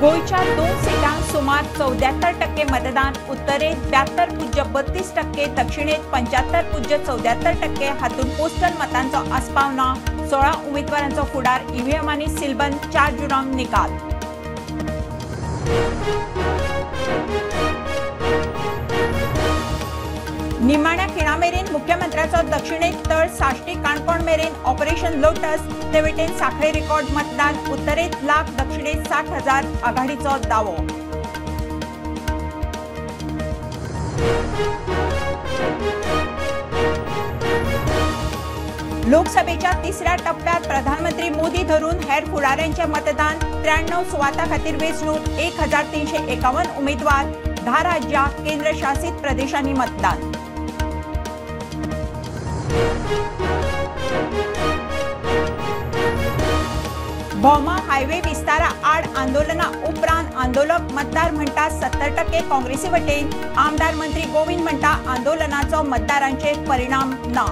गोंयच्या 2 सीटांक सुमार 74% मतदान, उत्तरेत 72.32%, दक्षिणेत 75.74% हातूंत पोस्टल मतांचो आस्पाव ना। 16 उमेदवारांचो फुडार, ईव्हीएम आनी सीलबंद, 4 जूनाक निकाल। निमाण्या खिणा मेरेन मुख्यमंत्र्याचो दक्षिणेत तळ, साश्टी काणकोण मेरेन ऑपरेशन लोटस, ते वटेन सांखळे रेकॉर्ड मतदान, उत्तरेत लाख, दक्षिणेत 60,000 आघाडीचो दावो। लोकसभेच्या तिसऱ्या टप्प्यात प्रधानमंत्री मोदी धरून हेर फुडाऱ्यांचे मतदान, 93 सुवातां खातीर वेंचणूक, 1351 उमेदवार, 10 राज्यां, केंद्रशासित प्रदेशांनी मतदान। भोमा हायवे विस्तारा आड आंदोलना उपरांत आंदोलक मतदार म्हणटा 70% काँग्रेसी वटेन, आमदार मंत्री गोविंद म्हणटा आंदोलनाचो मतदारांचेर परिणाम ना।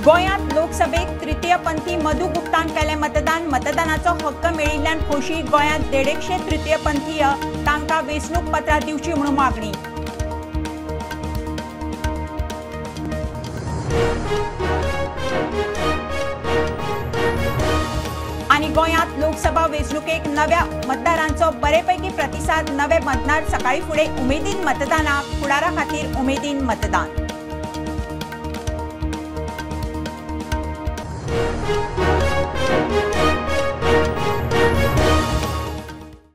गोंयांत लोकसभेक तृतीयपंथी मधु गुप्तान केलें मतदान, मतदानाचो हक्क मेळिल्ल्यान खोशी, गोंयांत 150 तृतीयपंथीय तांकां वेंचणूक पत्रां दिवची म्हूण मागणी। आनी गोंयांत लोकसभा वेंचणुकेक नव्या मतदारांचो बरेपैकी प्रतिसाद, नवे मतदार सकाळी फुडें उमेदीन मतदानाक, फुडारा खातीर उमेदीन मतदान।